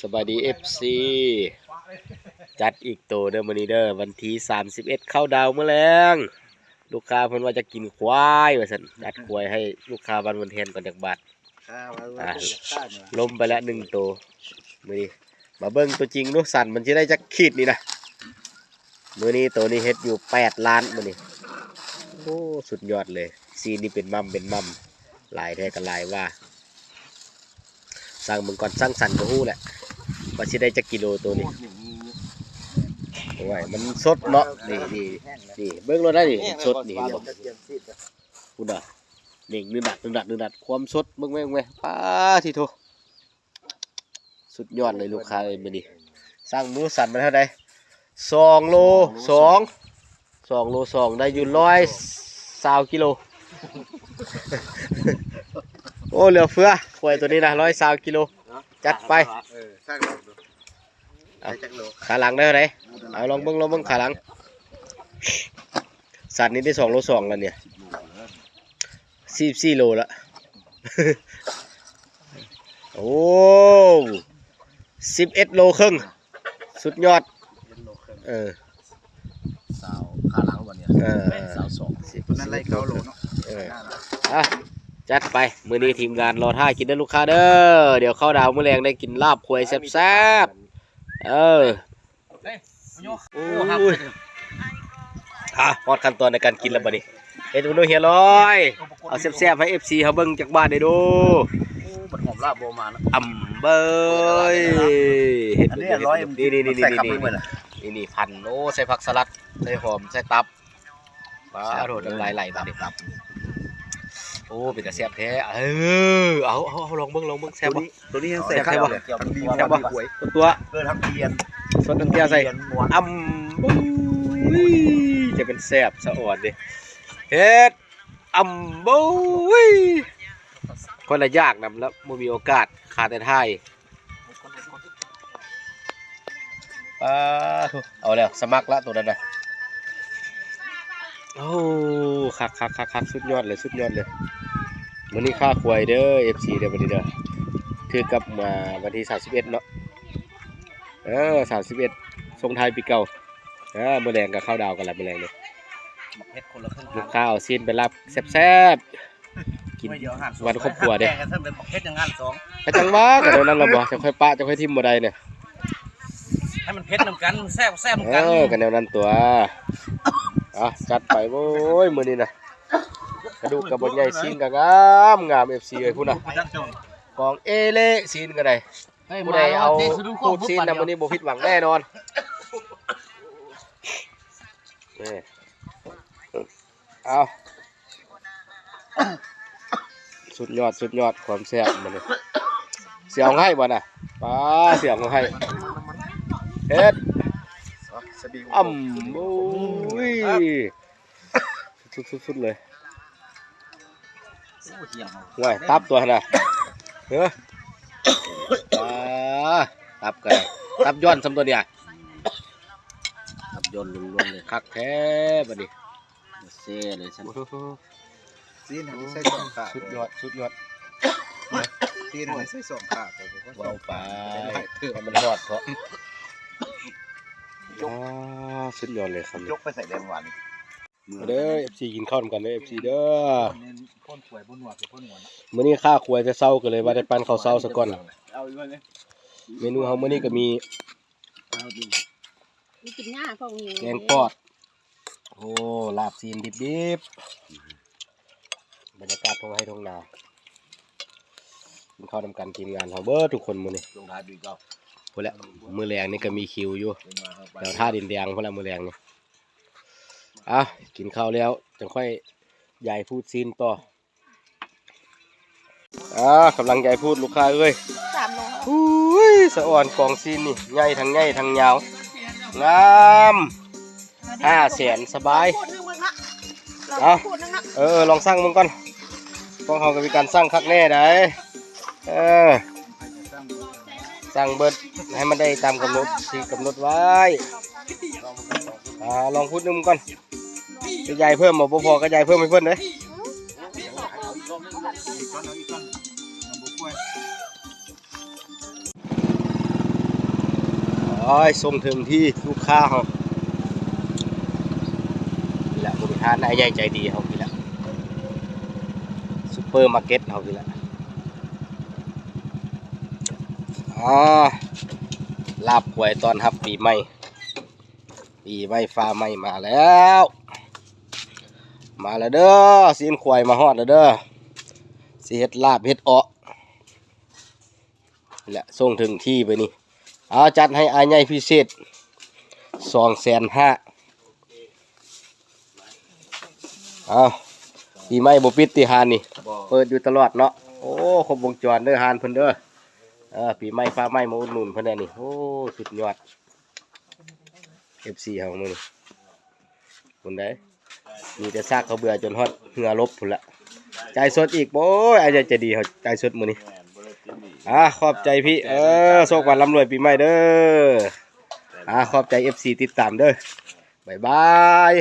ສະບາຍດີ ເອັຟຊີ ຈັດອີກໂຕເດີມື້ນີ້ເດີ ວັນທີສາມສິບເອັດ ເຂົ້າດາວມື້ແລງ ລູກຄ້າເພິ່ນວ່າຈະກິນຄວາຍວ່າຊັ້ນ ຈັດຄວາຍໃຫ້ລູກຄ້າບ້ານບົນແທນກ່ອນຈັກບາດ. ອ່າ ລົມໄປແລ້ວໜຶ່ງໂຕ ມື້ນີ້ມາເບິ່ງຕົວຈິງດູ ສັນມັນຊິໄດ້ຈັກຂີດນີ້ນະ. ມື້ນີ້ໂຕນີ້ເຮັດຢູ່ແປດລ້ານມື້ນີ້. ໂອ້ ສຸດຍອດເລີຍ ຊີ້ນນີ້ເປັນໝ່ຳເປັນໝ່ຳ ຫຼາຍແທ້ກໍຫຼາຍວ່າ. ຊັ່ງເບິ່ງກ່ອນ ຊັ່ງສັນກໍຮູ້ແຫຼະ ວ່າຊິໄດ້ຈັກກິໂລໂຕນີ້. ໂອ້ຍ ມັນສົດເນາະ ນີ້ ນີ້ ນີ້ ເບິ່ງໂລດໄດ໋ນີ້ ສົດນີ້ ເຫັນບໍ່? ພຸ້ນນະ ເໜັງໜຶ່ງດັດ ໜຶ່ງດັດ ໜຶ່ງດັດ ຄວາມສົດ ເບິ່ງແມ່ ເບິ່ງແມ່ ປາດ ທິໂທ ສຸດຍອດເລີຍລູກຄ້າເອີຍ ມື້ນີ້. ຊັ່ງດູ ສັນມັນເທົ່າໃດ? ສອງໂລສອງ ສອງໂລສອງ ໄດ້ຢູ່ຮ້ອຍຊາວກິໂລ. ໂອ້ ເຫຼືອເຟືອ ຄວາຍໂຕນີ້ນະ ຮ້ອຍຊາວກິໂລ. ຈັດໄປ ເອີ ຊ່າງລອງດູ ເອົາ ຂາຫຼັງໄດ້ເທົ່າໃດ? ເອົາ ລອງເບິ່ງ ລອງເບິ່ງຂາຫຼັງ. ສັນນີ້ໄດ້ສອງໂລສອງແລ້ວນີ້ ສີ່ສິບສີ່ໂລລະ. ໂອ້ ສິບເອັດໂລເຄິ່ງ ສຸດຍອດ. ເອີ ຊາວ ຂາຫຼັງບໍ່ນີ້ ເອີ ຊາວສອງ ສິບ ນັ້ນໄລ່ເກົ້າໂລເນາະ. ເອີ ອ່ະ ຈັດໄປ ມື້ນີ້ທີມງານລໍຖ້າກິນເດີລູກຄ້າເດີ. ດຽວເຂົ້າດາວມື້ແລງໄດ້ກິນລາບຄວາຍແຊບໆ. ເອີ ໂອ້ຍ ອ່ະ ຮອດຂັ້ນຕອນໃນການກິນແລ້ວບັດນີ້ ເຮັດເມນູເຮຍລອຍ ເອົາແຊບໆໃຫ້ ເອັຟຊີ ເຮົາເບິ່ງຈັກບາດເດ້ດູ. ໂອ້ ບັດຫອມລາບບໍ່ມານະ ອຳເບີຍ ເຮັດເມນູ ນີ້ໆໆ ນີ້ໆ ນີ້ໆ ນີ້ໆ ນີ້ໆ ພັນ ໂອ້ ໃສ່ຜັກສະຫຼັດ ໃສ່ຫອມ ໃສ່ຕັບ ປາໂທ ນ້ຳລາຍໄຫຼບາດນີ້. ໂອ້ ເປັນຕາແຊບແທ້ ເອີ ເອົາ ເອົາ ເອົາ ລອງເບິ່ງ ລອງເບິ່ງ ແຊບບໍ່? ໂຕນີ້ຍັງໃສ່ ແຊບບໍ່? ຕົວ ເກີນທັງເພຍ ສົດທັງເພຍໃສ່ ອຳ ບຸ້ຍ ຈະເປັນແຊບສະອອນເດ້ ເຮັດ ອຳ ບຸ້ຍ ຄົນລະຢາກນຳລະ ບໍ່ມີໂອກາດ ຂາແຕ່ຖ່າຍ. ປາໂທ ເອົາແລ້ວ ສະໝັກລະໂຕນັ້ນນະ. ໂອ້ ຄັກໆໆໆ ສຸດຍອດເລີຍ ສຸດຍອດເລີຍ. ມື້ນີ້ຄ້າຄວາຍເດີ ເອັຟຊີ ເດີ ມື້ນີ້ເດີ ຄືກັບ ອ່າ ວັນທີສາມສິບເອັດເນາະ ເອີ ສາມສິບເອັດ ສົ່ງທ້າຍປີເກົ່າ. ເອີ ມື້ແລງກໍເຂົ້າດາວກັນລະ ມື້ແລງນີ້ ລູກຄ້າເອົາຊີ້ນໄປລາບແຊບໆ ກິນວັນຄອບຄົວເດ້. ເຮັດຫຍັງງານສອງ ກະຈັ່ງວ່າ ກະແນວນັ້ນລະບໍ່ ຈະຄ່ອຍປະ ຈະຄ່ອຍຖິ້ມບໍ່ໄດ້ເນຍ ໃຫ້ມັນເຜັດນຳກັນ ແຊບ ແຊບນຳກັນ. ເອີ ກະແນວນັ້ນຕົວະ. ອ່ະ ຈັດໄປ ໂອ້ຍ ມື້ນີ້ນະ ກະດູກກະບໍ່ໃຫຍ່ ຊີ້ນກະງາມງາມ ເອັຟຊີ ເອີຍ ພຸ້ນນະ ກອງເອເລ ຊີ້ນກະໄດ້. ຜູ້ໃດເອົາຂູດຊີ້ນນະ ມື້ນີ້ບໍ່ຜິດຫວັງແນ່ນອນ. ນີ້ ເອົາ ສຸດຍອດ ສຸດຍອດ ຄວາມແຊບມື້ນີ້. ສຽງຮ້ອງໄຫ້ບໍ່ນະ? ປາ ສຽງຮ້ອງໄຫ້ ເຮັດ ອຳ ໂອ້ຍ ສຸດໆໆເລີຍ. ໂອ້ຍ ຕັບຕົວຫັ້ນນະ ເອີ ອາ ຕັບກະໄດ້ ຕັບຍ້ອນຊ່ຳຕົວນີ້ ຕັບຍ້ອນລ້ວນໆເລີຍ. ຄັກແທ້ບັດນີ້ ເຊເລີຍຊັ້ນ. ຊີ້ນໃຫ້ໃສ່ສອງຂາ ສຸດຍອດ ສຸດຍອດ. ຊີ້ນໃຫ້ໃສ່ສອງຂາ ເວົ້າໄປ ໃຫ້ມັນຮອດເທາະ. ອ່າ ສຸດຍອດເລີຍຄຳນີ້ ຍົກໄປໃສ່ແດງຫວານ. ມາເດີ ເອັຟຊີ ກິນເຂົ້ານຳກັນເດີ ເອັຟຊີ ເດີ. ມື້ນີ້ຄ້າຄວາຍແຕ່ເຊົ້າ ກໍເລີຍວ່າໄດ້ປັ້ນເຂົ້າເຊົ້າສາກ່ອນ. ເມນູເຮົາມື້ນີ້ກໍມີ ມີກິນຫຍ້າພວກນີ້ ແກງປອດ ໂອ້ ລາບຊີ້ນດິບໆ. ບັນຍາກາດທົ່ງໄຮ່ທົ່ງນາ ກິນເຂົ້ານຳກັນ ທີມງານເຮົາເບິດທຸກຄົນມື້ນີ້. ພຸ້ນແຫຼະ ມື້ແລງນີ້ກໍມີຄິວຢູ່ ແຖວທ່າດິນແດງພຸ້ນແຫຼະ ມື້ແລງນີ້. ອ່ະ ກິນເຂົ້າແລ້ວຈັ່ງຄ່ອຍຢາຍພູດຊີ້ນຕໍ່. ອ່າ ກຳລັງຢາຍພູດລູກຄ້າເອີຍ. ສາມໂລ. ອຸ້ຍ ສະອອນກອງຊີ້ນນີ້ ໃຫຍ່ທັງໃຫຍ່ທັງຍາວ ງາມ ຫ້າແສນສະບາຍ. ເອົາ ເອີ ລອງຊັ່ງເບິ່ງກ່ອນ ພວກເຮົາກໍມີການຊັ່ງຄັກແນ່ໃດ໋. ເອີ ຊັ່ງເບິດໃຫ້ມັນໄດ້ຕາມກຳນົດທີ່ກຳນົດໄວ້. ອ່າ ລອງພູດໜຶ່ງກ່ອນ ຈະຢາຍເພີ່ມບໍ່? ບໍ່ພໍກໍຢາຍເພີ່ມໃຫ້ເພິ່ນເດ້. ເອົາອີກລອບໜຶ່ງ ເອົາອີກກ້ອນ ເອົາອີກກ້ອນ ມັນບໍ່ປ່ວຍ. ໂອ້ຍ ສົ່ງເຖິງທີ່ລູກຄ້າເຮົາ. ນີ້ແຫຼະ ບໍລິຫານອ້າຍໃຫຍ່ໃຈດີເຮົານີ້ແຫຼະ ຊຸບເປີມາເກັດເຮົານີ້ແຫຼະ. ອາ ລາບຄວາຍຕ້ອນຮັບປີໃໝ່. ປີໃໝ່ຟ້າໃໝ່ມາແລ້ວ ມາແລ້ວເດີ ຊີ້ນຄວາຍມາຮອດແລ້ວເດີ ຊິເຮັດລາບເຮັດເອາະ ແລະ ສົ່ງເຖິງທີ່ໄປນີ້. ເອົາ ຈັດໃຫ້ອ້າຍໃຫຍ່ພິເສດ ສອງແສນຫ້າ. ເອົາ ປີໃໝ່ບໍ່ປິດຕິຮ້ານນີ້? ບໍ່ ເປີດຢູ່ຕະຫຼອດເນາະ. ໂອ້ ຄົບວົງຈອນເດີຮ້ານເພິ່ນເດີ. ເອີ ປີໃໝ່ຟ້າໃໝ່ມາອຸດໜູນເພິ່ນແດ່ນີ້. ໂອ້ ສຸດຍອດ. ເອັຟຊີເຮົາມື້ນີ້ ພຸ້ນໃດ ມີແຕ່ຊາກເຂົ້າເບືອຈົນຮອດເຫື່ອລົບພຸ້ນລະ. ຈ່າຍສົດອີກ. ໂອ້ຍ ອ້າຍໃຫຍ່ໃຈດີເຮົາ ຈ່າຍສົດມື້ນີ້. ອາ ຂອບໃຈພີ່ ເອີ ໂຊກໝານລ່ຳລວຍປີໃໝ່ເດີ. ອາ ຂອບໃຈເອັຟຊີຕິດຕາມເດີ. ບາຍບາຍ.